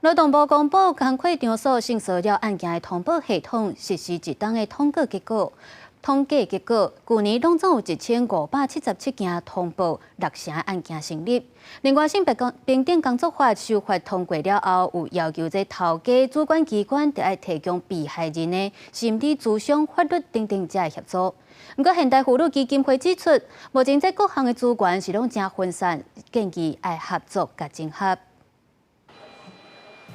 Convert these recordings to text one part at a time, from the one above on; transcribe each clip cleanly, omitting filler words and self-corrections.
勞動部公布工課場所性騷擾案件的通報系統實施一冬的統計結果，統計結果，舊年攏總有1577件通報，六成案件成立。另外，性別平等工作法修法通過了後，有要求這頭家主管機關著愛提供被害人的心理諮商、法律等等這協助。毋過，現代婦女基金會指出，目前這各項的資源是攏誠分散，建議愛合作佮整合。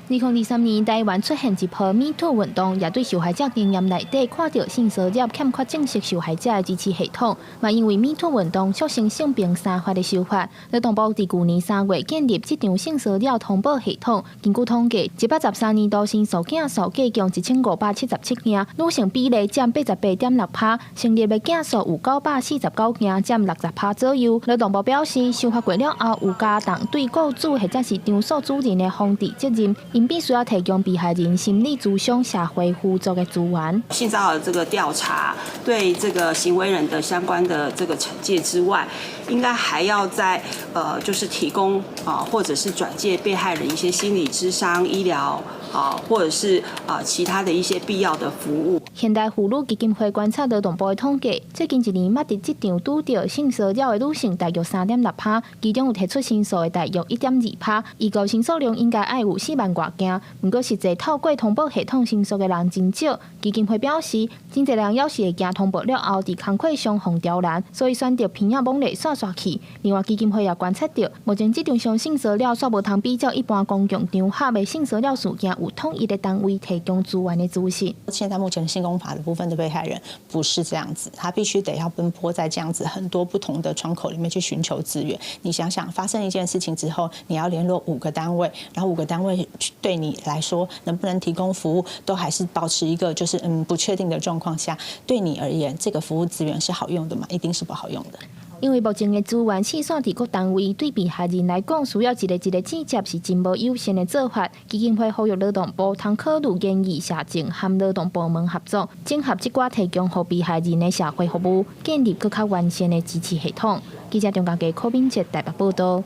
2023年，台灣出現一波 Me Too 運動，也對受害者經驗內底看著性騷擾欠缺正式受害者的支持系統。嘛因為 Me Too 運動促成性平三法的修法，勞動部佇舊年3月建立職場性騷擾通報系統。根據統計，113年度申訴件數計共1577件，女性比例佔88.6%，成立的件數有949件，佔60%左右。勞動部表示，修法過了後，有加重對雇主或者是場所主人的防治責任。𪜶必須要提供被害人心理諮商、社會輔助的資源。性騷擾這個調查對這個行為人的相關的這個懲戒之外，應該還要再就是提供啊，或者是轉介被害人一些心理諮商、醫療啊，或者是啊其他的一些必要的服務。現代婦女基金會觀察勞動部的統計，最近一年捌佇職場拄著性騷擾的女性大約3.6%，其中有提出申訴的大約1.2%。預估申訴量應該愛有4萬外件，毋過實際透過通報系統申訴的人真少。基金會表示，真濟人猶是會驚通報了後，佇工課上予刁難，所以選擇偏仔罔咧煞煞去。另外，基金會也觀察著，目前職場上性騷擾煞無通比照一般公共場合的性騷擾事件，有統一的單位提供資源的資訊。現在目前性工法的部分的被害人不是這樣子，他必須得要奔波在這樣子很多不同的窗口裡面去尋求資源。你想想，發生一件事情之後，你要聯絡五個單位，然後五個單位對你來說能不能提供服務，都還是保持一個就是不確定的狀況下，對你而言，這個服務資源是好用的嗎？一定是不好用的。因為目前的資源四散佇各單位，對被害人來講，需要一個一個接觸是真無友善的做法。基金會呼籲勞動部通考慮研議社政和勞動部門合作，整合這寡提供予被害人的社會服務，建立閣較完善的支持系統。記者張家傑、柯敏哲台北報導。